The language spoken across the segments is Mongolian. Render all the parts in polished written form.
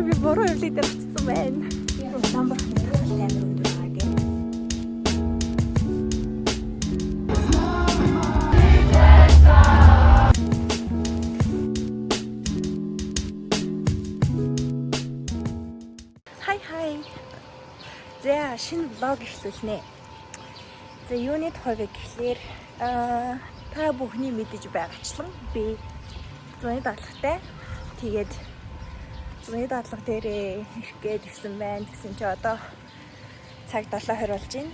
Би буруу эмнэлэг дээр очсон байна. Улаанбархны тархалт амар өндөр байгаа гэх. Хай хай. За шинэ влог эхлүүлнэ. За юуны тухай вэ гэхлээр та бүхний мэдэж байгаачлан би зуны даалгатай. Тэгээд зуны даалга дээрээ ирэх гээд ирсэн байна. Тэгсэн чи одоо цаг 7:20 болж байна.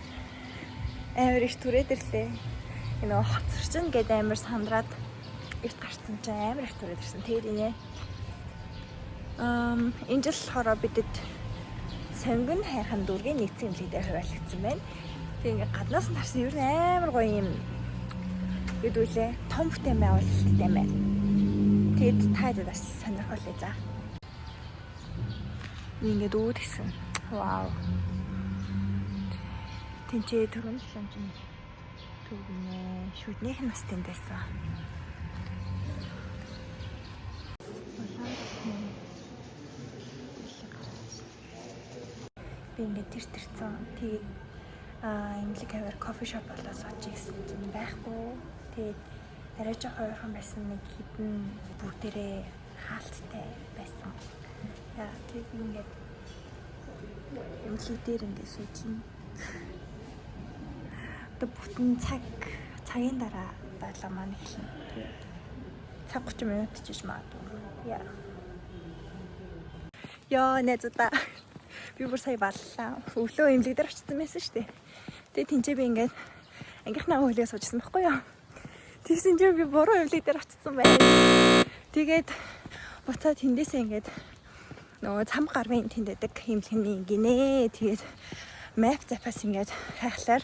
Амар их түрээд ирлээ. Энэ хоцорчин гээд амар сандраад эрт гарсан чи амар их түрээд ирсэн. Тэгээд инээ энэ жил болохоор бидэд Сонгон хайрхан дүүргийн нэгдсэн эмнэлэг дээр хуваалцсан байна. Тэгээ ингээ гаднаас нь харсан ер нь амар гоё юм гэдүүлээ. Том бүтээн байгуулалттай байна. Тэгэд та хэд бас сонирхолтой за. Ингээд үүд гисэн. Вау. Тэнцээ төрөмс ламжин төвгнэ. Шүднийх нь бас тэнд байсан. Би ингээд тэр тэрцэн. Тэгээд эмнэлэг хавар кофе шоп болоо суучих гэсэн чинь байхгүй. Тэгээд арай жоох ойрхон байсан нэг хідэн бүгдээрээ хаалттай байсан. Яа, тэгээд би ингээд эмнэлэг дээр ингээд сууж байна. Одоо бүтэн цагийн дараа байлаа маань эхэлнэ. Тэгээд цаг 30 минут чиж магадгүй. Яа. Йоо, найзуудаа. Би бүр сая баллаа. Өглөө эмнэлэг дээр очсон байсан шүү дээ. Тэгээ тэнцээ би ингээд ангийнхнаа хөлөө суужсэн байхгүй юу? Тэгсэн чинь би буруу эмнэлэг дээр очсон байна. Тэгээд буцаад тэндээсээ ингээд нөгөө цам гармын тэнд байдаг эмнэлэгний гинэ. Тэгээд map запас ингээд хайхлаар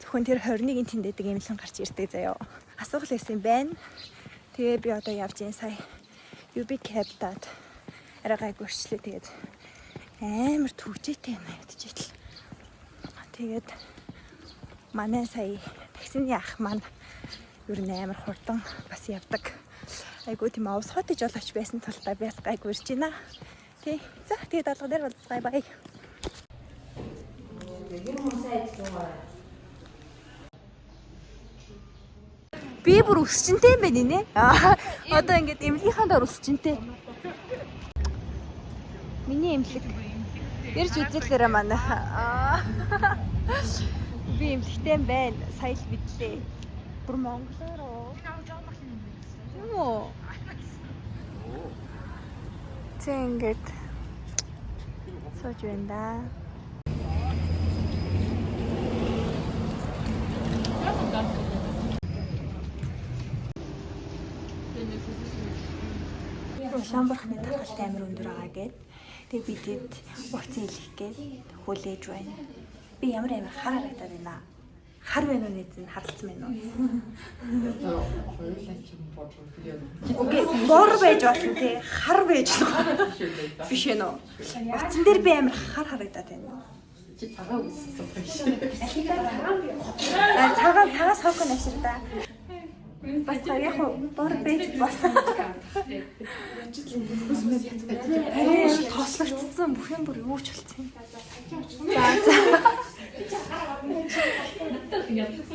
зөвхөн тэр 21-ийн тэнд байдаг эмнэлэг гарч ирдэг заяо. Асуух лээсэн байна. Тэгээ би одоо явж ин сая UB cab-дад арай гайгүй өрчлээ. Тэгээд амар түгжээтэй юм ядчихэл. Тэгээд манай сая таксины ах маань ер нь амар хурдан бас явдаг. Айгуу тийм овсгоотой жолооч байсан тулдаа би бас гайгүй ирж байна. Тий. За тэгээд алга дээр болцгаая бай. Би бүр өсчөнтэй юм байна нэ. Одоо ингээд эмнэлгийнхаа дор өсчөнтэй. Миний эмнэлэг. Ирж үзэлээрэ манай. Би эмнэлэгтэй юм байна. Сая л мэдлээ. Бүр монголоор уу? Тийм үү? Тэг ингээд сууж байна да. Улаанбархны тархалт амар өндөр байгаа гэд. Тэгээ би тэд вакцин илгэх гээд хүлээж байна. Би ямар амар хар харагдаад байна. Хар байна уу нэз нь харалцсан байна уу? Хоёулаа ч юм бодлоо. Окей, бор байж болно те. Хар байж болно. Биш ээ нөө. Утсан дээр би амар хар харагдаад байна. Чи цагаан үссэн байх. А цагаан цагаас хойх нь аширдаа. Бас яг уу бор байж болно. Арай тослогдсон бүх юм бүр юу ч болсон юм. За за. Йоо ёо.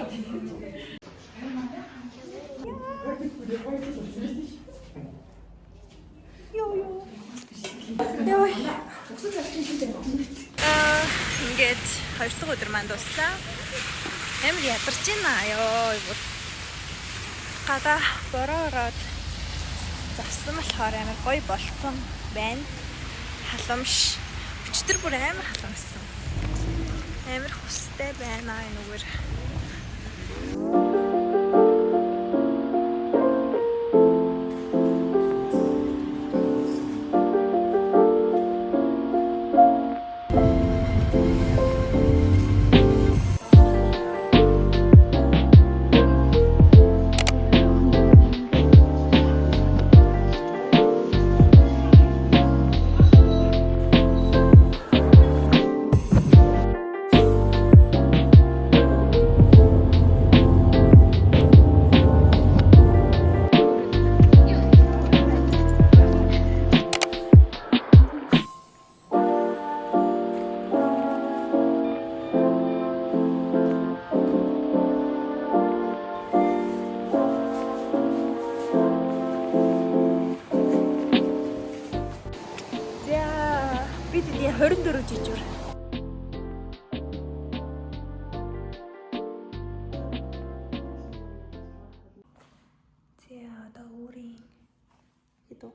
Йоо. Ингээд хоёр дахь өдөр маань дуслаа. Амар ядарч байна ёо бүр. Гадаа бороо ороод завсан болохоор амар гоё болцсон байна. Халамш. Өчтөр бүр амар халамжсан. Амар хүстэй байна энүүгээр. Телевизэд 24 жижүүр. За одоо өөрийн хэдүү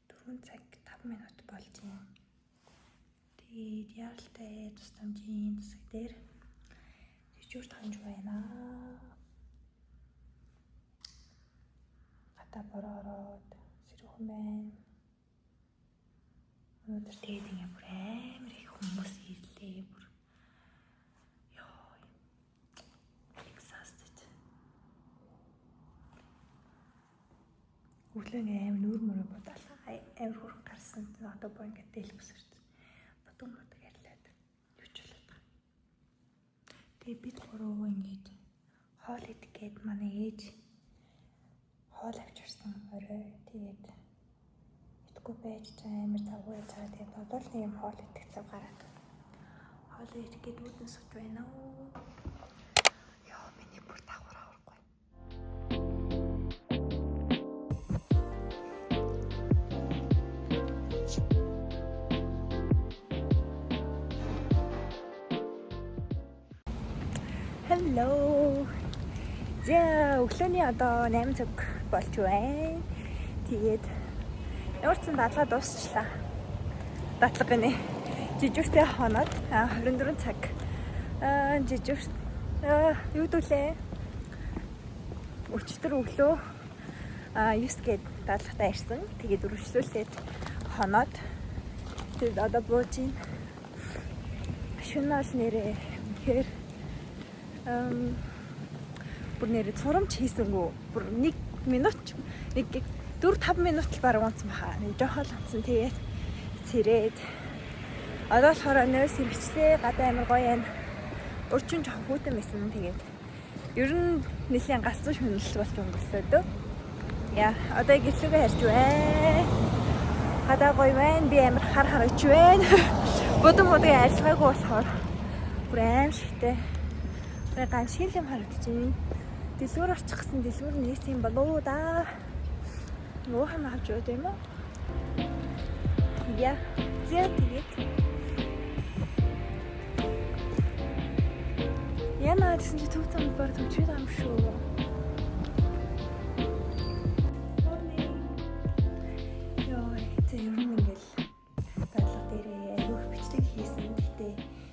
4 цаг 5 минут болж байна. Тэгээд яаралтай тусламжийн засаг дээр жижүүр хонж байна. Гадаа бороо ороод сэрүүхэн байна. Өнөөдөр тэгээд ингээ бүр амар их хүмүүс ирлээ. Бүр ёо. Exhausted. Өглөө ингээ амар нүүр мөрөө будаалаа. Амар хөрх гарсан. Одоо боо ингээ дээл бүсэрсэн. Бутан мудаг ярьлаад юу ч болоод байгаа. Тэгээ бид гурав ингээд хоол идэх гээд манай ээж хоол авчирсан орой. Тэгээд идэхгүй байж амар завгүй цаа. Тэгээд одоо л нэг юм хоол идэх зав гараад. Хоол идэх гээд үүдэн сууж байна уу? Йоо, миний бүр давхар авахгүй. Hello. За, өглөөний одоо 8 цаг болж байна. Тэгээд ямар ч сан дадлага дуусчлаа. Дадлага гинэ. Жижүүртэй хоноод 24 цаг. Жижүүр юу дүүлээ? Өчтөр өглөө 9 гээд дадлагатай ирсэн. Тэгээд үргэлжлүүлээд хоноод тэгээд одоо бууж ийн. Шөнө бол нэрээ үнэхээр бүр нэрээ цурамч хийсэнгүү. Бүр 1 минут нэг 4-5 минут л баг унтсан баха. Нэг жоохон л унтсан. Тэгээд сэрээд одоо болохоор нөөс сэргэчлээ. Гадаа амар гоё юм. Урчин жоохон хүйтэн байсан. Тэгээд ер нь нэлээд галзуу шүнэл болж өнгөрсөө дөө. Яа, одоо гэрлүүгээ харж байна. Гадаа гоё байна. Би амар хар харагч байна. Бодон модыг арилгаагүй болохоор бүр аимшигтэй. Бүр гамшиг юм харагдчихэв. Дэлгүүр очих гэсэн дэлгүүр нээсэн юм болоо да. Нөгөө хам авч яваад юм уу? Яа, зэ тэгээд. Яна гэсэн чи төв зам бар төвчээд байгаа юм шүү. Morning. Йоо, зэ ер нь ингээл дадлага дээрээ айгүй их бичлэг хийсэн. Гэтэ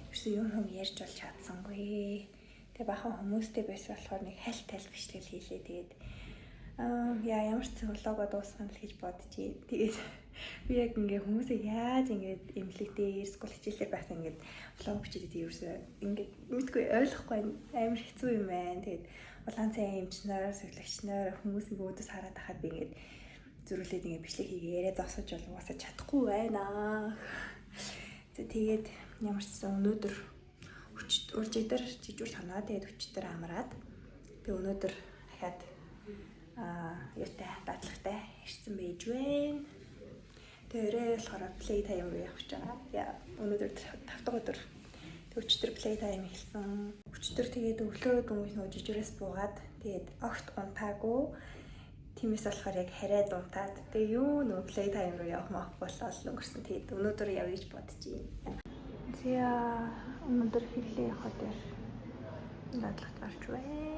ерөөсөө юм хүм ярьж болж чадсангүй. Тэгээ бахан хүмүүстэй байсан болохоор нэг хальт тайл бичлэг хийлээ. Тэгээд яа ямар ч зүйл влого дуусгана л гэж бодчих. Тэгээд би яг ингээ хүмүүсээ яаж ингээд эмнэлэг дээр скул хичээлээр байхдаа ингээд влог бичээд ерөөсөө ингээд мэдгүй ойлгохгүй амар хэцүү юм байна. Тэгээд улаан цай эмчнэр, сувилагчнаар хүмүүс ингээ өөдөөс хараад байхад би ингээд зөрүүлээд ингээ бичлэг хийгээ яриа зогсож бол угаасаа чадахгүй байна. За тэгээд ямар ч сан өнөөдөр уржигдар жижүүр танаа тэгээд өчтөр амраад би өнөөдөр дахиад юутай дадлагатай ирсэн байж байна. Тэгээ орой болохоор play time руу явах гэж байгаа. Яа, өнөөдөр 5 дахь өдөр. Тэг өчтөр play time эхэлсэн. Өчтөр тэгээд өглөө дөнгөж нөгөө жижүүрээс буугаад тэгээд огт унтаагүй. Тиймээс болохоор яг харайд унтаад тэгээ юу нөгөө play time руу явах мах болоод өнгөрсөн. Тэгээд өнөөдөр явъя гэж бодож байна. За өнөөдөр хэрлээ явах дээр дадлагт гарч байна.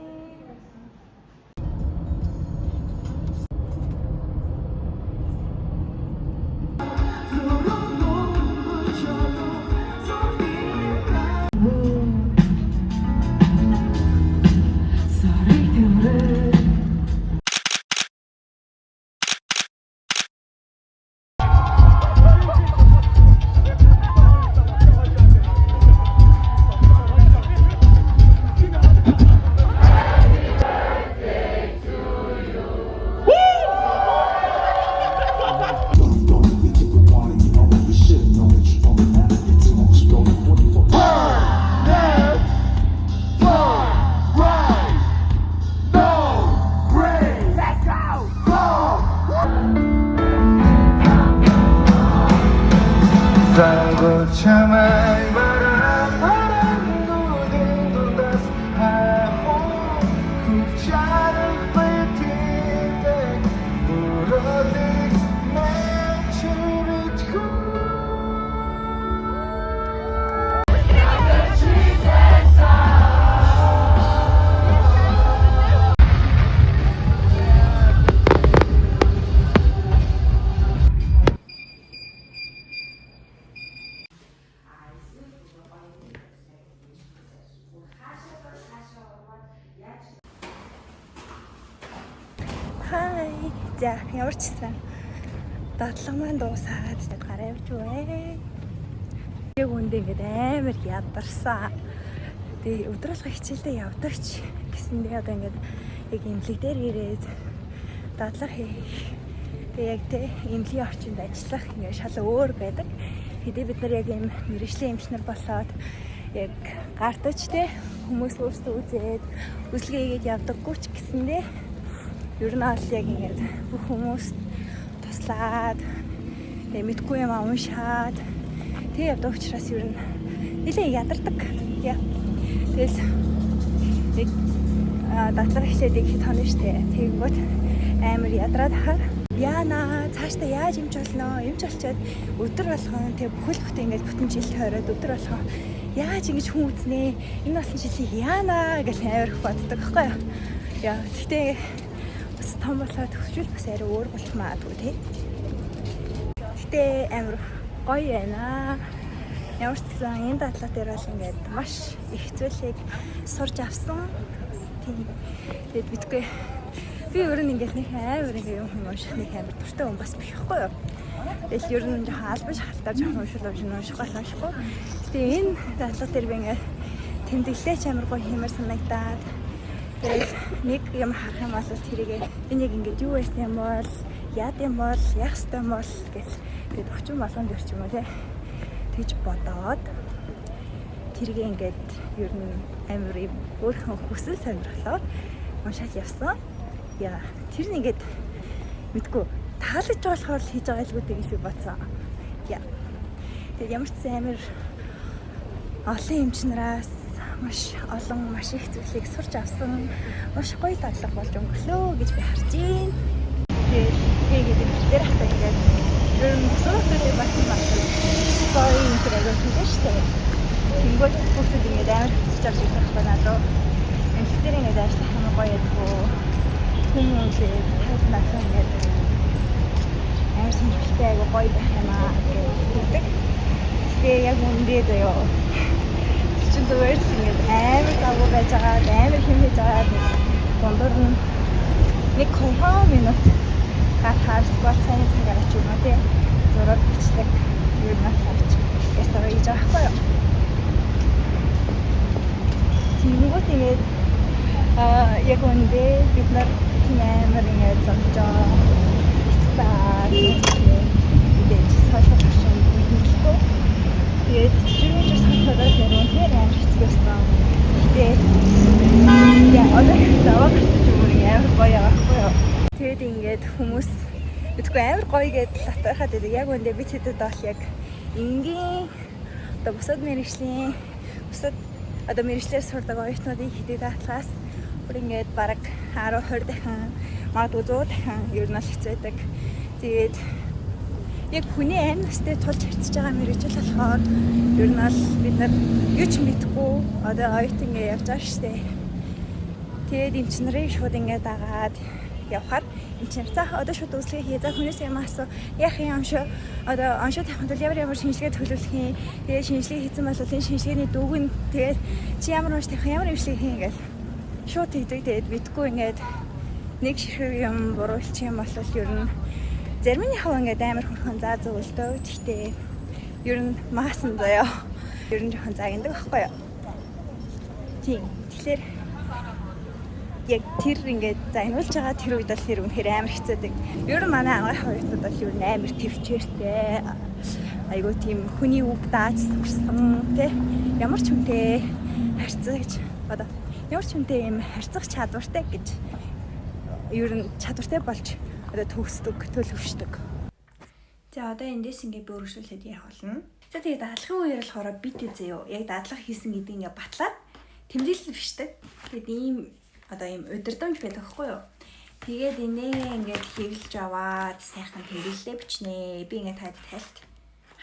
Ямар ч гэсэн дадлага маань дуусаад гараа явж бай. Яг үндэ ингээд амар ядарсан. Тэгээ өдөр болго хичээлдээ явдаг ч гэсэндээ одоо ингээд яг эмнэлэг дээр ирээд дадлага хийх. Тэгээ яг тэ эмнэлгийн орчинд ажиллах ингээд шал өөр байдаг. Хэдий бид нар яг ийм мэргэжлийн эмч нар болоод яг гартаж тэ хүмүүс өөрсдөө үзээд үзлэгээ хийгээд явдаггүй ч гэсэндээ ер нь бол яг ингээд бүх хүмүүст туслаад тэгээ мэдгүй юм уншаад тэгээ явдаг учраас ер нь нэлээд ядардаг. Яа. Тэгэл нэг дадлага эхлээд их тонно штэ. Тэгэнгүүт амар ядраад хахаар яана цаашдаа яаж эмч болно? Эмч болчоод өдөр болгон тэгээ бүхэл бүтэн ингээд бүтэн жил тойроод өдөр болгон яаж ингэж хүн үзнэ? Энэ болсон жилийг яана гэж амар их боддог байхгүй юу? Яа. Гэхдээ бас том болоод төвчүүл бас арай өөр болох магадгүй тий. Гэхдээ амар гоё байна. Ямар ч гэсэн энэ дадлага дээр бол ингээд маш их зүйлийг сурч авсан. Тийм. Тэгээд битгүй би өөр нь ингээд нэг амар ингээд юм юм унших нэг амар дуртай хүн бас биш байхгүй юу? Тэгэл ер нь жоохон албан шахалтаар жоохон уншил уншин унших гол уншихгүй. Гэтэ энэ дадлага дээр би ингээд тэмдэглэлээ ч амар гоё хиймээр санагдаад тэгэл нэг юм харах юм бол тэрийг энэ яг ингээд юу байсан юм бол яад юм бол яах ёстой юм бол гэж тэгээд өвчин болгон дээр ч юм уу те тэгж бодоод тэрийг ингээд ер нь амар юм өөрхөн хүсэл сонирхлоор уншаад явсан. Яа, тэр нь ингээд мэдгүй таалагдж болохоор л хийж байгаа илгүү гэж би бодсон. Яа. Тэгээд ямар ч гэсэн амар олон эмч нараас маш олон маш их зүйлийг сурч авсан маш гоё дадлага болж өнгөрлөө гэж би харж байна. Тэгээд тэгээд дээр хата ингээд ер нь бусад болсон байна. Гоё юм тэр аягүй хийдэж штэ. Тэнгүүд хүүхдүүд ингээд амар хэвчэж орж ирэх байхгүй надад. Эмнэлэг дээр ингээд ажиллах юм гоё ядгүй. Хүмүүсээ таад надад ингээд амар сонирхолтой аягүй гоё байх юм аа гэж хэлдэг. Гэтэ яг үндэ заяо. Тэр чинь зүгээр л ингээд амар завгүй байж байгаа, амар хэм хийж байгаа. Дундуур нь нэг 2 минут гарахаар сквал цайны цагаараа ч юм уу тий. Зураг бичлэг юу нэг авч ястаа хийж байгаа байхгүй юу? Тэнгүүт ингээд яг үндэ бид нар тийм амар ингээд зовжоо хэцүү мэдээж сошиал орчин мэдгэлгүй. Тэгээд чирмэж сонсоход нэр үнэхээр амар хэцүү байсан. Гэтэ яа одоо даваа гарч юм уу амар гоё байгаа байхгүй юу? Тэгээд ингээд хүмүүс мэдгүй амар гоё гэдээ латахад байдаг. Яг үндэ бид хэдэд бол яг энгийн одоо бусад мэргэжлийн бусад одоо мэргэжлээр сурдаг оюутнуудын хэдий даатгаас бүр ингээд бараг 10 20 дахин магадгүй 100 дахин ер нь л хэцүү байдаг. Тэгээд яг хүний амь настай тулж харьцаж байгаа мэргэжил болохоор ер нь бол бид нар юу ч мэдэхгүй одоо оюутан ингээ явж байгаа шүү дээ. Тэгээд эмч нарын шууд ингээд дагаад явхаар эмч нар за одоо шууд үзлэгээ хий. За хүнээс юм асуу. Яах юм оншоо одоо оншоо тавихын тулд ямар ямар шинжилгээ төлөвлөх юм. Тэгээд шинжилгээ хийсэн бол энэ шинжилгээний дүг нь тэгээд чи ямар онш тавих ямар имчилгээ хийн гэл шууд тэгдэг. Тэгээд битгүй ингээд нэг ширхэг юм буруулчих юм бол ер нь зарим нь яг ингээд амар хөрхөн заа зөвлөдөө. Гэхдээ ер нь маасан заяа. Ер нь жоохон загнадаг байхгүй юу? Тийм. Тэгэхээр яг тэр ингээд загнуулж байгаа тэр үед бол тэр үнэхээр амар хэцүүдэг. Ер нь манай анагаах оюутнууд бол ер нь амар төвчээртэй. Айгуу тийм хүний үг дааж сурсан тий. Ямар ч хүнтэй харьцаж одоо ямар ч хүнтэй юм харьцах чадвартай гэж ер нь чадвартай болж одоо төгсдөг, төлөвшдөг. За одоо эндээс ингээ би өргөжлүүлээд ярих болно. За тэгээ дадлахын үеэр болохоор бит үзээ юу. Яг дадлах хийсэн гэдэг ингээ батлаад тэмдэглэл бичдэг. Тэгээд ийм одоо ийм удирдамж байдаг хгүй юу. Тэгээд энийгээ ингээд хэвлэж аваад сайхан тэмдэглэлээ бичнэ. Би ингээд таад тайлт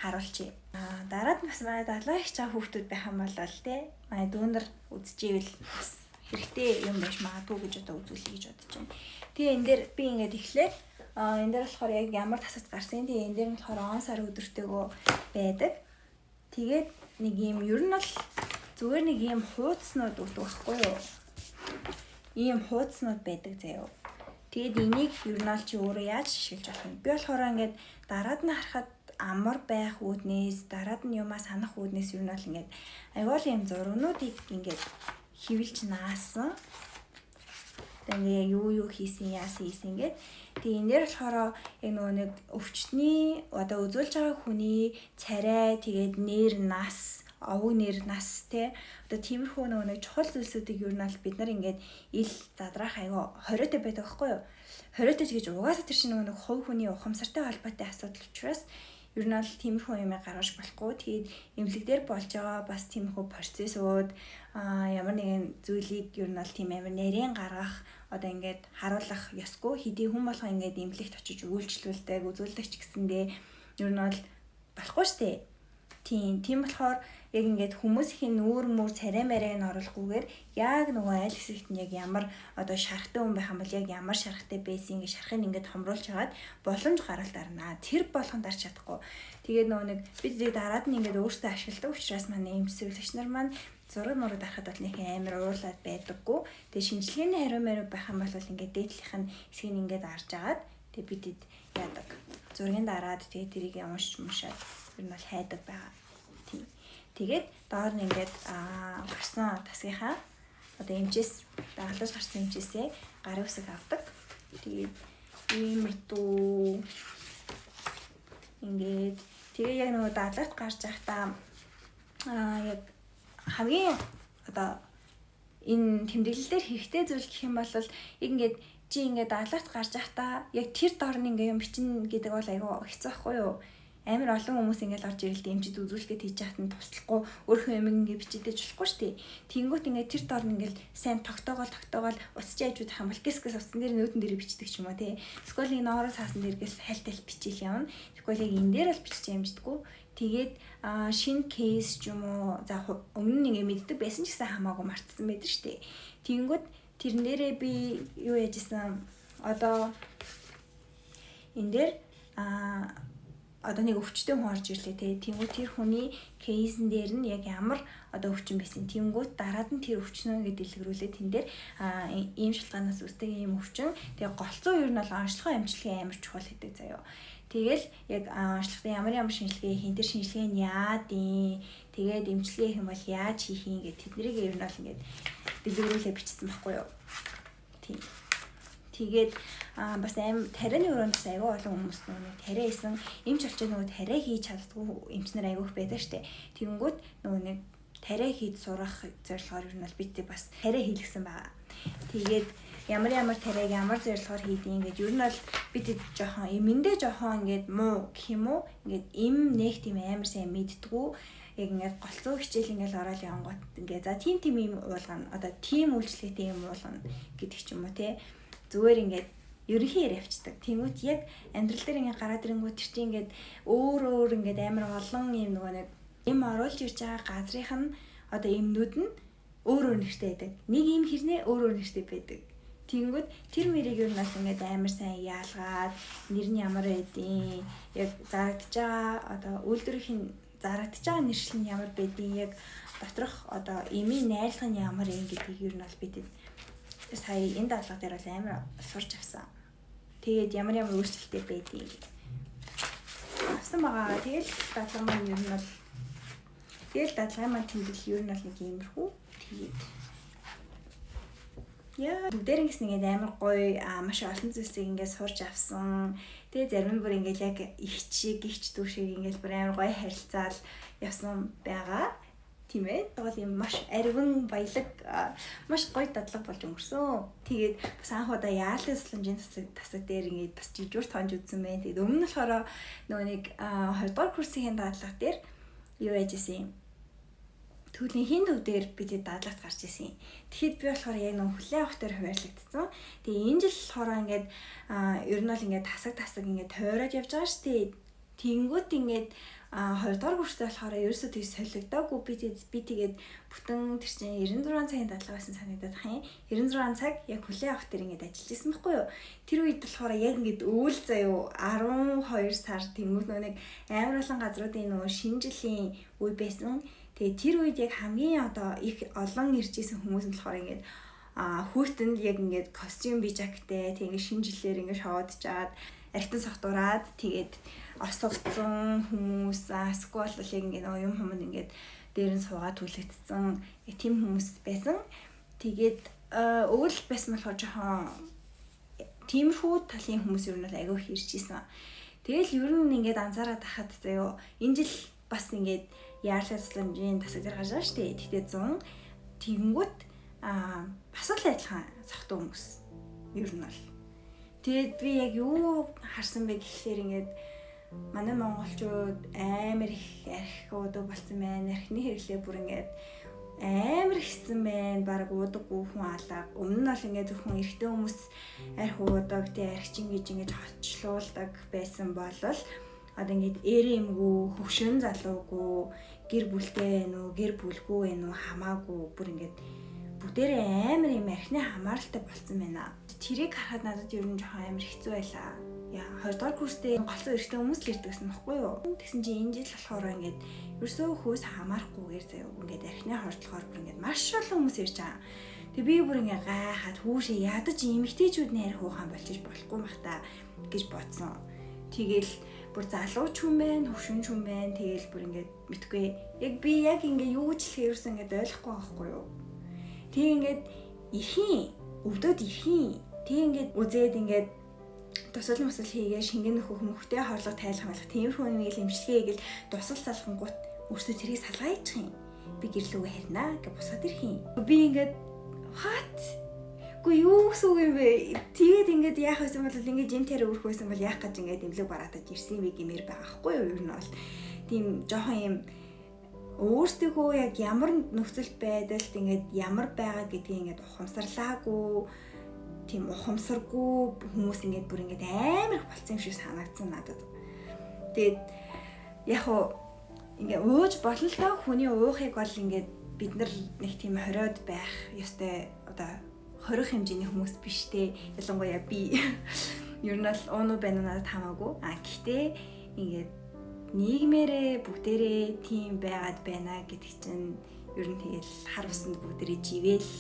харуулчих. Аа дараад бас манай дадлага хийж байгаа хүүхдүүд байх юм бол те манай дүүнер үзчихвэл бас хэрэгтэй юм байж магадгүй гэж одоо үзүүлэе гэж бодож байна. Тэгээ энэ дээр би ингээд эхлээд энэ дээр болохоор яг ямар тасагт гарсан. Тэгээ энэ дээр нь болохоор он сар өдөртөөгөө байдаг. Тэгээд нэг юм ер нь бол зүгээр нэг юм хуудаснууд өгдөг байхгүй юу? Ийм хуудаснууд байдаг заяо. Тэгээд энийг ер нь бол чи өөрөө яаж ашиглаж болох юм? Би болохоор ингээд дараад нь харахад амар байх үүднээс, дараад нь юмаа санах үүднээс ер нь бол ингээд аягүй л юм зургнуудыг ингээд хэвлэж наасан. Тэгээ ингээ юу юу хийсэн, яасан хийсэн ингээд. Тэгээ энэ дээр болохоор яг нөгөө нэг өвчтний, одоо үзүүлж байгаа хүний царай, тэгээд нэр, нас, овог нэр, нас те, одоо тиймэрхүү нөгөө нэг чухал зүйлсүүдийг ер нь аль бид нар ингээд ил задраах аягүй хориотой байдаг байхгүй юу? Хориотой ч гэж угаасаа тэр чинь нөгөө нэг хувь хүний ухамсартай холбоотой асуудал учраас ер нь бол тиймэрхүү юм гаргаж болохгүй. Тэгээд эмнэлэг дээр болж байгаа бас тиймэрхүү процессууд, ямар нэгэн зүйлийг ер нь бол тийм амар нарийн гаргах, одоо ингээд харуулах ёсгүй. Хэдий хүн болгон ингээд эмнэлэгт очиж үйлчлүүлдэг, үзүүлдэг ч гэсэндээ ер нь бол болохгүй штэ. Тийм болохоор яг ингээд хүмүүсийн нүүр мүр, царай марайг нь оруулахгүйгээр яг нөгөө аль хэсэгт нь яг ямар одоо шархтай хүн байх юм бол яг ямар шархтай байсан, ингээд шархыг ингээд томруулж хагаад боломж гаралт дарна. Тэр болгон дарч чадахгүй. Тэгээд нөгөө нэг бид тэрийг дараад нь ингээд өөрсдөө ашигладаг учраас манай эмч, сувилагч нар маань зураг мураг дарахад бол нэг амар уурлаад байдаггүй. Тэгээд шинжилгээний хариу мариу байх юм бол ингээд дээдлийнх нь хэсгийг ингээд арж агаад тэгээд бидэд яадаг. Зургийн дараад тэгээд тэрийг уншиж мушаад ер нь бол хайдаг байгаа. Тийм. Тэгээд доор нь ингээд гарсан тасгийнхаа, одоо эмчээс дагалдаж гарсан эмчээсээ гарын үсэг авдаг. Тэгээд иймэрдүү ингээд тэгээ яг нөгөө дадлагт гарч байхдаа яг хамгийн одоо энэ тэмдэглэл дээр хэрэгтэй зүйл гэх юм бол яг ингээд чи ингээд дадлагт гарч байхдаа яг тэр доор нь ингээд юм бичнэ гэдэг бол аягүй хэцүү байхгүй юу? Амар олон хүмүүс ингээл орж ирэлт эмчид үзүүлэхэд хийж яхад нь туслахгүй, өөрхөн юм ингээ бичидэж болохгүй шүү дээ. Тэнгүүт ингээ тэр доор нь ингээл сайн тогтоогоол тогтоогоол уцч яаж удах юм бол гис гис утсан дээр, нүүдэн дээр бичдэг ч юм уу тий. Эсвэл нэг ноороо цаасан дээр гис хальт хальт бичээл явна. Тэгвэл яг энэ дээр бол бичиж амждаггүй. Тэгээд шинэ case ч юм уу, за, өмнө нь ингээ мэддэг байсан ч гэсэн хамаагүй мартсан байдаг шүү дээ. Тэнгүүт тэрэн дээрээ би юу яаж исэн, одоо энэ дээр одоо нэг өвчтөн хүн орж ирлээ те. Тэнгүүт тэр хүний case эн дээр нь яг ямар одоо өвчин байсан. Тэнгүүт дараад нь тэр өвчнөө ингэ дэлгэрүүлээ тэн дээр ийм шалтгаанаас үүсдэг ийм өвчин. Тэгээ голцоо ер нь бол онцлогоо эмчилгээ амар чухал гэдэг заяо. Тэгэл яг онцлогтой ямар ямар шинжилгээ хийн, тэр шинжилгээ нь яадын, тэгээд эмчилгээ хийх юм бол яаж хийх юм гэд тэднийг ер нь бол ингээд дэлгэрүүлээ бичсэн байхгүй юу. Тийм. Тэгээд бас аим тарианы өрөөнд бас аягүй олон хүмүүс нөгөө нэг тариа исэн эмч олчоод нөгөө тариа хийж чаддгүй эмчнэр аягүй их байдаг штэ. Тэгэнгүүт нөгөө нэг тариа хийж сурах зорилгоор ер нь бол бид бас тариа хийлгсэн байгаа. Тэгээд ямар ямар тариаг ямар зорилгоор хийдیں гэж ер нь бол бид жоохон эмэндээ жоохон ингээд муу гэх юм уу, ингээд эм нэг тийм амар сайн мэддгүү, яг ингээд голцоо хичээл ингээд ороод явангууд ингээд за тийм тийм юм уулгана, одоо тийм үйлчлэгээтэй юм уулгана гэдэг ч юм уу те, зүгээр ингээд ерөнхий яриа явцдаг. Тэнгүүт яг амьдрал дээр ингээд гараад ирэнгүүт тэр чинь ингээд өөр өөр ингээд амар олон юм нөгөө нэг юм оруулж ирж байгаа газрынх нь одоо эмнүүд нь өөр өөр нэртэй байдаг. Нэг юм хэрнээ өөр өөр нэртэй байдаг. Тэнгүүд тэр мэрийг ер нь бас ингээд амар сайн яалгаад нэр нь ямар байдیں۔ Яг зарагдж байгаа одоо үйлдвэрийн зарагдж байгаа нэршил нь ямар байдیں۔ Яг доторх одоо эмийн найрлага нь ямар юм гэдгийг ер нь бол бид сая энэ дадлага дээр бол амар сурч авсан. Тэгээд ямар ямар өөрчлөлттэй байдгийг авсан байгаа. Тэгэл дадлага маань ер нь бол, тэгэл дадлагын маань тэмдэглэл ер нь бол нэг иймэрхүү. Тэгээд яа, бүгдээр ингэсэн ингээд амар гоё, маш олон зүйлсийг ингээд сурч авсан. Тэгээ зарим нь бүр ингээд яг их чиг, ихч дүү шиг ингээд бүр амар гоё харилцаал явсан байгаа. Тийм ээ. Тэгвэл юм маш ариван, баялаг, маш гоё дадлага болж өнгөрсөн. Тэгээд бас анх удаа яарлын тусламжийн тасаг дээр ингээд бас жижүүр тонж үзсэн байна. Тэгээд өмнө нь болохоор нөгөө нэг 2 дугаар курсын дадлага дээр юу яаж исэн юм? Түүлийн хин төв дээр бид дадлагт гарч исэн. Тэгэхэд би болохоор яг нөгөө хүлээн авах дээр хуваарлагдсан. Тэгээ энэ жил болохоор ингээд ер нь бол ингээд тасаг тасаг ингээд тойроод явж байгаа шүү дээ. Тэнгүүт ингээд 2 дугаар курстэй болохоор ерөөсөө тэг солигдоогүй, би тэгээд бүтэн тэр чинь 96 цагийн дадлага байсан санагдаад ах юм. 96 цаг яг хүлээн авах дээр ингээд ажиллаж исэн байхгүй юу? Тэр үед болохоор яг ингээд өвөл заяо, 12 сар, тэнгүүт нөгөө нэг амар олон газруудын нөгөө шинэ жилийн үе байсан. Тэгээ тэр үед яг хамгийн одоо их олон ирж исэн хүмүүс нь болохоор ингээд Хүүтэнд яг ингээд костюм пиджактай, тэг ингээд шинэ жилээр ингээд шоудчаад, архитан согтуураад, тэгээд осгоцсон хүмүүс, эсвэл бол яг ингээд нөгөө юм хүмүүс ингээд дээр нь суугаад түлэгдсэн тийм хүмүүс байсан. Тэгээд өвөл байсан болохоор жоохон тиймэрхүү талын хүмүүс ер нь бол айгүй их ирж исэн. Тэгэл ер нь ингээд анзаараад хахад заяо, энэ жил бас ингээд яарлаа тусламжийн тасаг дээр гарч байгаа шүү дээ. Тэгтээ 100 тэгэнгүүт бас л адилхан сохтуу хүмүүс ер нь бол. Тэгээд би яг юу харсан бэ гэхлээр ингээд манай монголчууд амар их архи уудаг болсон байна. Архины хэрэглээ бүр ингээд амар ихсэн байна. Бараг уудаггүй хүн алга. Өмнө нь бол ингээд зөвхөн эрэгтэй хүмүүс архи уудаг, тэг архичин гэж ингээд хоцлуулдаг байсан болол одоо ингээд ээрэмгүй, хөвшин залуугүй, гэр бүлтэй байх уу, гэр бүлгүй байх уу хамаагүй бүр ингээд бүгдээрээ амар юм архины хамааралтай болцсон байна. Тэрийг харахад надад ер нь жоохон амар хэцүү байлаа. Яа, 2 дугаар курстэй голцоо эрэгтэй хүмүүс л ирдэг гэсэн баггүй юу? Тэгсэн чинь энэ жил болохоор ингээд ерөөсөө хөөс хамаарахгүйгээр заяа ингээд архины хордлохоор бүр ингээд маш олон хүмүүс ирж байгаа. Тэг би бүр ингээд гайхаад, хүүшээ, ядаж эмэгтэйчүүд нь архи уухаан болчих болохгүй бах та гэж бодсон. Тэгэл бүр залуу ч хүн байна, хөвшин ч хүн байна. Тэгэл бүр ингээд мэдгүй. Яг би яг ингээд юу ч хэлэхээ ерөөсөө ингээд ойлгохгүй байхгүй юу? Тэг ингээд эрхийн өвдөд эрхийн. Тэг ингээд үзээд ингээд тусал мусал хийгээ, шингэн нөхөх мөхтэй, хорлого тайлах малах тиймэрхүү нэг л эмчилгээ хийгээл тусал салхангуут өөрсдөө тэрийг салгаачих юм. Би гэрлүүгээ харина гэж бусаад ирэх юм. Би ингээд what? Үгүй, юу гэсэн үг юм бэ? Тэгээд ингээд яах байсан бол, ингээд жим тарай өрөх байсан бол яах гэж ингээд эмнэлэг бараатаж ирсэн юм бэ гэмээр байгаа хгүй юу? Ер нь бол тийм жоохон юм өөрсдийнхөө яг ямар нөхцөл байдалд ингээд ямар байгаа гэдгийг ингээд ухамсарлаагүй, тийм ухамсаргүй хүмүүс ингээд бүр ингээд амар их болцсон юм шиг санагдсан надад. Тэгээд яг уу ингээ ууж болно л доо, хүний уухыг бол ингээд бид нар нэг тийм хориод байх ёстой, одоо хорих хэмжээний хүмүүс биш те. Ялангуяа би ер нь бол уун уу байна уу надад хамаагүй. А гэхдээ ингээд нийгмээрээ бүгдээрээ тийм байгаад байна гэдэг чинь ер нь тэгэл хар усанд бүгдээрээ живэл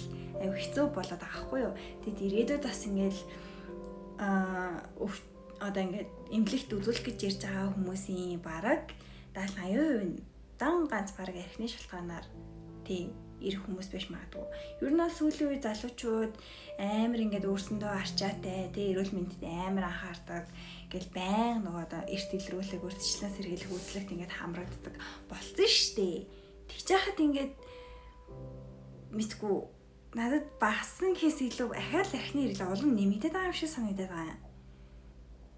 аюу хэцүү болоод байгаа хгүй юу. Тэгэд ирээдүйд бас ингээл одоо ингээд эмнэлэгт үзүүлэх гэж ярьж байгаа хүмүүсийн бараг 70 80% нь дан ганц бараг архины шалтгаанаар тий ирэх хүмүүс байж магадгүй. Ер нь бол сүүлийн үе залуучууд амар ингээд өөрсөндөө арчаатай, тий, эрүүл мэндэд амар анхаардаг гэл баян нөгөө одоо эрт илрүүлэг, урьдчилан сэргийлэх үзлэгт ингээд хамрагддаг болцсон шүү дээ. Тэгж яхад ингээд мэдгүй, надад багсан гэхээс илүү ахаал архины хэрэглээ улам нэмэгдээд байгаа юм шиг санагдаад байгаа юм.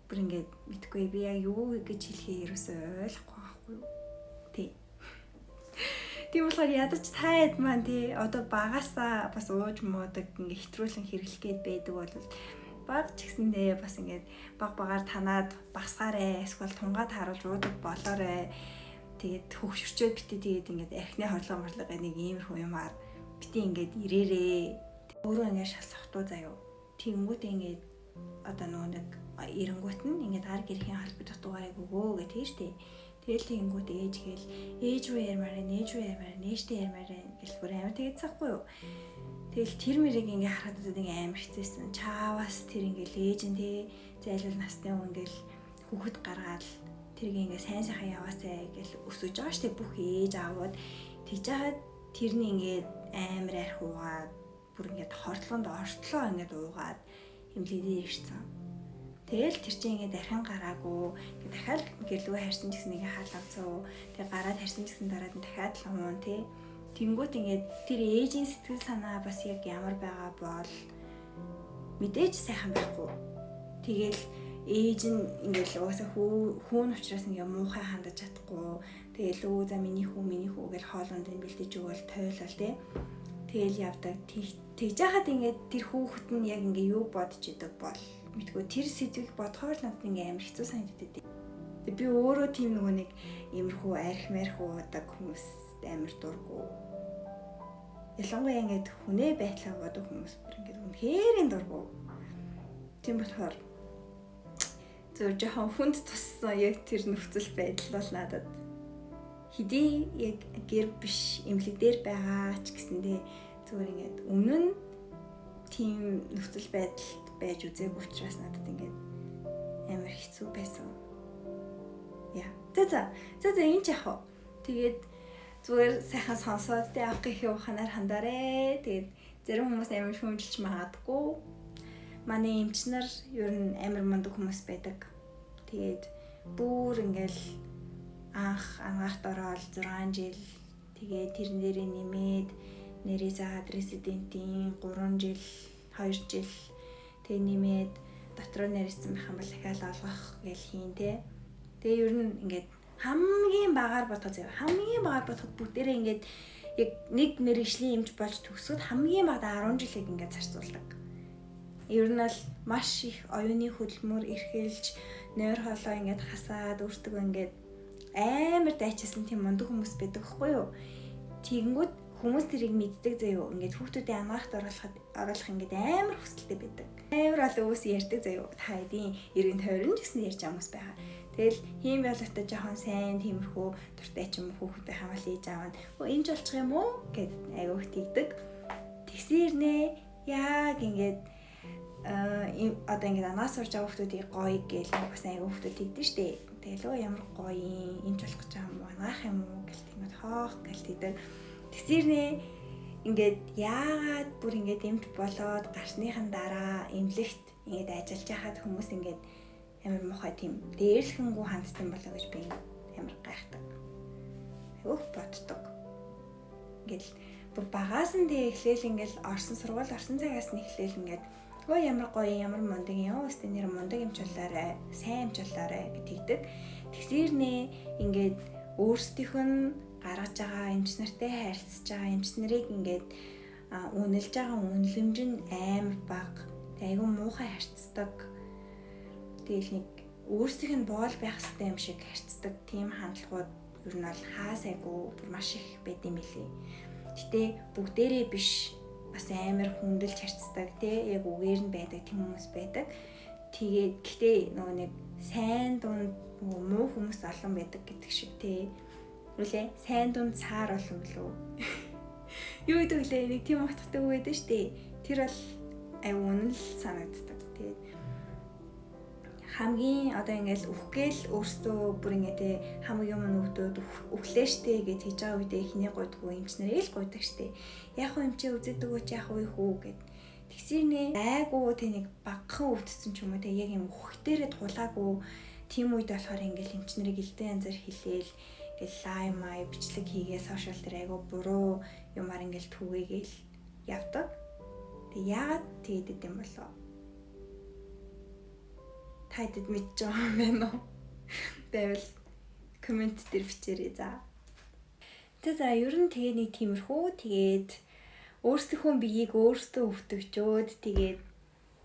Бүр ингээд мэдгүй, би яг юу гэж хэлэхээ ерөөсөө ойлгохгүй байхгүй юу. Тий. Тийм болохоор ядаж та хэд маань тий одоо багасаа бас ууж муудаг, ингээ хэтрүүлэн хэрэглэх гээд байдаг бол баг ч гэсэндээ бас ингээд баг багаар танаад багсгаарэ, эсвэл тунгаад харуулж уудаг болоорой. Тэгээд хөгшөрчөөд бити тэгээд ингээд архины хорлого морлого нэг иймэрхүү юмар бити ингээд ирээрээ. Өөрөө ингээд шал сохтуу заяо. Тэгэнгүүт ингээд одоо нөгөө нэг эренгүүт нь ингээд гар гэрхийн холбогдох дугаарыг өгөө гэх тийм штэ. Тэгэл тэгэнгүүт ээж гээл ээж рүү ярмаар байна, ээж рүү ярмаар байна, ээжтэй ярмаар байна гэл бүр амар тэгэдсахгүй юу. Тэгэл тэр мэрийг ингээ харахад одоо ингээ амар хэцээсэн. Чаавас тэр ингээл ээж нь те зайлвал насны хүн ингээл хүүхэд гаргаад тэрийг ингээ сайн сайхан яваасай гэл өсөж байгаа штэ бүх ээж аавууд. Тэгж хахад тэрний ингээд амар арх уугаад, бүр ингээд хордлогонд ортлоо ингээд уугаад эмнэлэг дээр ирсэн. Тэгэл тэр чинь ингээд архин гараагүй. Ингээд дахиад гэрлүүгээ харсан ч гэсэн нэг хаалгацуу. Тэг гараад харсан ч гэсэн дараад нь дахиад л уун тий. Тэнгүүт ингээд тэр ээжийн сэтгэл санаа бас яг ямар байгаа бол мэдээж сайхан байхгүй. Тэгэл ээж нь ингээл угаасаа хүү хүүн учраас ингээ муухай хандаж чадахгүй. Тэгэл өө за миний хүү, миний хүү гэл хоолунд нь бэлдэж өгөөл тойлол тий. Тэгэл явдаг. Тэгж яхад ингээд тэр хүүхэд нь яг ингээ юу бодож идэг бол мэдгүй, тэр сэдвийг бодохоор надад ингээ амар хэцүү санагддаг. Тэг би өөрөө тийм нөгөө нэг иймэрхүү арх марх уудаг хүмүүс амар дургу. Ялангуяа ингээд хүнээ байтлаа уудаг хүмүүс бүр ингээд үнэхээр дургу. Тийм болохоор зөв жоохон хүнд туссан яг тэр нөхцөл байдал бол надад хэдий яг гэр биш, эмнэлэг дээр байгаа ч гэсэндээ зүгээр ингээд өмнө нь Тийм нөхцөл байдалд байж үзээгүй учраас надад ингээд амар хэцүү байсан. Яа. За за. За за, энэ ч яах вэ? Тэгээд зүгээр сайхан сонсоод тэ авах гэх ухаанаар хандаарэ. Тэгээд зарим хүмүүс амар шүүмжилж магадгүй. Манай эмч нар ер нь амар мундаг хүмүүс байдаг. Тэгээд бүр ингээл анх анагаахт ороод 6 жил, тэгээд тэрэн дээрээ нэмээд нэрээ заагаад резидентийн 3 жил, 2 жил, тэгээ нэмээд дотроо нарийсан байх юм бол дахиад олгох гээл хийн те. Тэгээ ер нь ингээд хамгийн багаар бодоход заяа, хамгийн багаар бодоход бүгдээрээ ингээд яг нэг мэргэжлийн эмч болж төгсөхөд хамгийн багадаа 10 жилийг ингээд зарцуулдаг. Ер нь бол маш их оюуны хөдөлмөр эрхэлж, нойр хоолой ингээд хасаад, өөртөө ингээд амар дайчилсан тийм мундаг хүмүүс байдаг хгүй юу? Тэгэнгүүт хүмүүс тэрийг мэддэг заяо. Ингээд хүүхдүүдийн анагаахт оруулах ингээд амар хүсэлтэй байдаг. Амар олон хүмүүс ярьдаг заяо. Та хэдийн эргэн тойрон ч гэсэн ярьж байгаа хүмүүс байгаа. Тэгэл хийм боловтой жоохон сайн тиймэрхүү дуртай ч юм уу хүүхэд байх юм бол ээж аав нь "Өө, эмч болчих юм уу?" гэд айгүйх тэгдэг. Тэгсэн ирнэ яг ингээд одоо ингээд анаас сурж байгаа хүмүүсийг гоё гээл бас айгүй хүмүүс тэгдэж штэ. Тэгэл өө, ямар гоё юм, эмч болох гэж байгаа юм уу, анагаах юм уу гэл тэгээд хоох гэл тэгдэг. Тэгсэрнэ ингээд яагаад бүр ингээд эмч болоод гарсныхан дараа эмнэлэгт ингээд ажиллаж байхад хүмүүс ингээд амар муухай тийм дээрлэхэнгүү хандсан болоо гэж би амар гайхдаг. Айгүйх боддог. Ингээд бүр багаас нь тэг эхлээл ингээд орсон сургууль орсон цагаас нь эхлээл ингээд өө, ямар гоё, ямар мундаг юм, өстө нэр мундаг эмч болоорой, сайн эмч болоорой гэж тэгдэг. Тэгсэрнэ ингээд өөрсдийнх нь гаргаж байгаа эмч нартай харилцаж байгаа, эмч нарыг ингээд үнэлж байгаа үнэлэмж нь амар бага. Тэг айгүй муухай харьцдаг. Тэгэл нэг өөрсдийнх нь боол байх хэрэгтэй юм шиг харьцдаг тийм хандлагууд ер нь бол хаа сайгүй маш их байд юм билий. Гэтэ бүгдээрээ биш, бас амар хүндэлж харьцдаг тий, яг үгээр нь байдаг тийм хүмүүс байдаг. Тэгээд гэтээ нөгөө нэг сайн дунд нөгөө муу хүмүүс олон байдаг гэдэг шиг тий. Үлээ, сайн дунд саар олон билүү. Юу гэдэг лээ, нэг тийм утгатай үг байдаг штэ. Тэр бол аюу үнэн л санагддаг. Тэгээд хамгийн одоо ингээл үхгээл өөртөө бүр ингээ те хамаг юм нүгдөөд үхлээ штэ гэж хийж байгаа үедээ хиний гуйдгүй, эмч нарыг л гуйдаг штэ. Яг хөө эмчээ үзээд өгөөч, яах вэ хүү гэд. Тэгсэрнэ айгуу тэ нэг багхан өвдсөн ч юм уу те, яг юм үхтэрээ тулаагүй тийм үед болохоор ингээл эмч нарыг элдэн янзаар хэлээл ингээл лай май бичлэг хийгээ сошиал дээр айгуу буруу юмар ингээл түгээгээл явдаг. Тэг яагаад тэгээд идэм болоо? Та хэдэд мэдж байгаа юм байна уу? Байвал comment дээр бичээрэй за. Тэг за, ер нь тэгээ нэг тиймэрхүү, тэгээд өөрсдийнхөө биеийг өөрсдөө өвтгөжөөд, тэгээд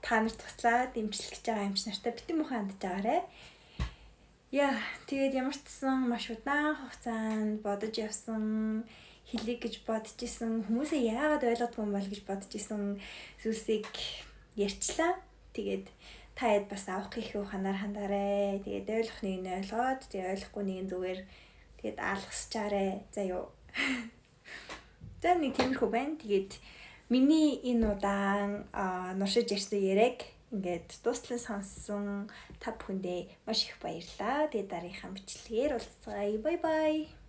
та нар туслаад эмчлэх гэж байгаа эмч нартай битэн муухай хандж байгаарэ. Яа, тэгээд ямар ч гэсэн маш удаан хугацаанд бодож явсан, хэлье гэж бодож исэн, хүмүүсээ яагаад ойлгодгүй юм бол гэж бодож исэн зүйлсийг ярьчлаа. Тэгээд та хэд бас авах гэх ухаанаар хандаарэ. Тэгээд ойлгох нэг нь ойлгоод, тэгээд ойлгохгүй нэг нь зүгээр тэгээд алгасчаарэ. За юу. За, нэг тиймэрхүү байна. Тэгээд миний энэ удаан нуршиж ярьсан яриаг ингээд дуустал сонссон та бүхэндээ маш их баярлалаа. Тэгээд дараагийнхаа бичлэгээр уулзцаая. Bye bye.